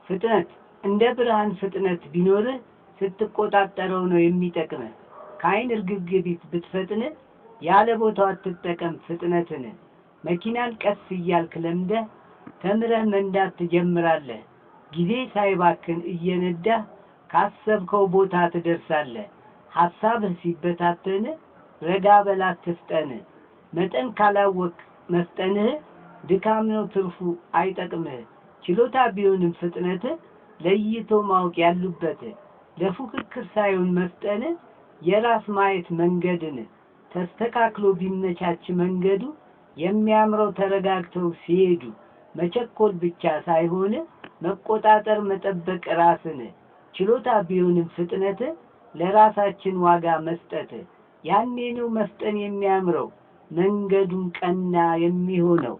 ፍጥነት እንደ ብርሃን ፍጥነት ቢኖርህ ስትቆጣጠረው ነው የሚጠቅምህ። ከአይን እርግብግቢት ብትፈጥን ያለ ቦታው አትጠቀም ፍጥነትን። መኪናን ቀስ እያልክ ለምደህ ተምረህ መንዳት ትጀምራለህ። ጊዜ ሳይባክን እየነዳህ ካሰብከው ቦታ ትደርሳለህ። ሀሳብህ ሲበታተን ረጋ በል አትፍጠን። መጠን ካላወቅ መፍጠንህ ድካም ነው ትርፉ አይጠቅምህ። ችሎታ ቢሆንም ፍጥነት ለይቶ ማወቅ ያሉበት ለፉክክር ሳይሆን መፍጠን የራስ ማየት መንገድን ተስተካክሎ ቢመቻች መንገዱ የሚያምረው ተረጋግተው ሲሄዱ መቸኮል ብቻ ሳይሆን መቆጣጠር መጠበቅ ራስን። ችሎታ ቢሆንም ፍጥነት ለራሳችን ዋጋ መስጠት ያኔ ነው መፍጠን የሚያምረው መንገዱም ቀና የሚሆነው።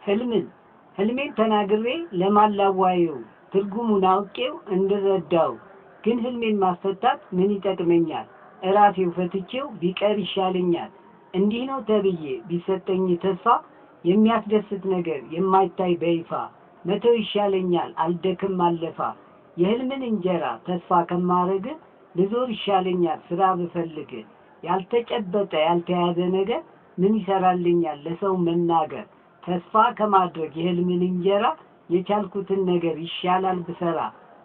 ህልምን ህልሜን ተናግሬ ለማን ላዋየው? ትርጉሙን አውቄው እንድረዳው። ግን ህልሜን ማስፈታት ምን ይጠቅመኛል? እራሴው ፈትቼው ቢቀር ይሻለኛል። እንዲህ ነው ተብዬ ቢሰጠኝ ተስፋ የሚያስደስት ነገር የማይታይ በይፋ መተው ይሻለኛል አልደክም አልለፋ። የህልምን እንጀራ ተስፋ ከማረግ ልዞር ይሻለኛል ስራ ብፈልግ። ያልተጨበጠ ያልተያዘ ነገር ምን ይሰራልኛል ለሰው መናገር? ተስፋ ከማድረግ የህልምን እንጀራ የቻልኩትን ነገር ይሻላል ብሰራ።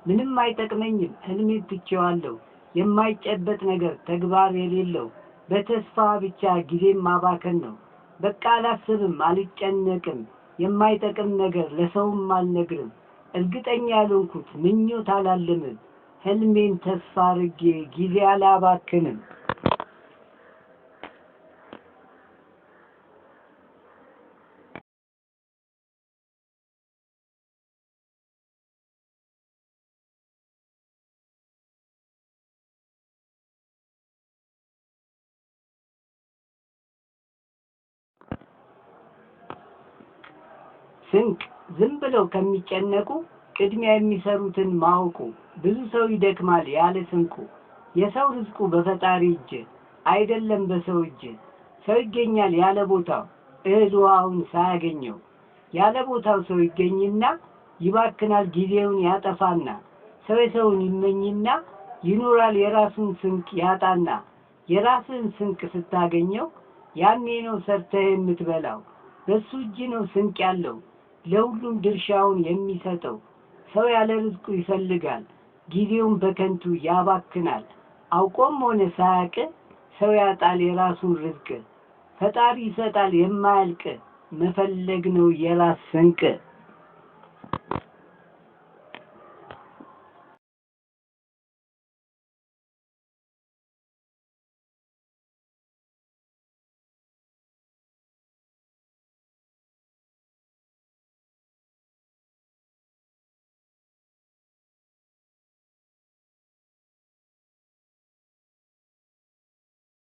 ምንም አይጠቅመኝም ህልሜን ትቼዋለሁ። የማይጨበጥ ነገር ተግባር የሌለው በተስፋ ብቻ ጊዜም ማባከን ነው። በቃ አላስብም አልጨነቅም የማይጠቅም ነገር ለሰውም አልነግርም። እርግጠኛ ያልሆንኩት ምኞት አላልምም። ህልሜን ተስፋ አርጌ ጊዜ አላባክንም። ስንቅ ዝም ብለው ከሚጨነቁ ቅድሚያ የሚሰሩትን ማወቁ። ብዙ ሰው ይደክማል ያለ ስንቁ። የሰው ርዝቁ በፈጣሪ እጅ አይደለም በሰው እጅ። ሰው ይገኛል ያለ ቦታው እህል ውሃውን ሳያገኘው። ያለ ቦታው ሰው ይገኝና ይባክናል ጊዜውን ያጠፋና። ሰው የሰውን ይመኝና ይኖራል የራሱን ስንቅ ያጣና። የራስህን ስንቅ ስታገኘው ያኔ ነው ሰርተህ የምትበላው። በሱ እጅ ነው ስንቅ ያለው ለሁሉም ድርሻውን የሚሰጠው። ሰው ያለ ርዝቁ ይፈልጋል ጊዜውን በከንቱ ያባክናል። አውቆም ሆነ ሳያውቅ ሰው ያጣል የራሱን ርዝቅ። ፈጣሪ ይሰጣል የማያልቅ መፈለግ ነው የራስ ስንቅ።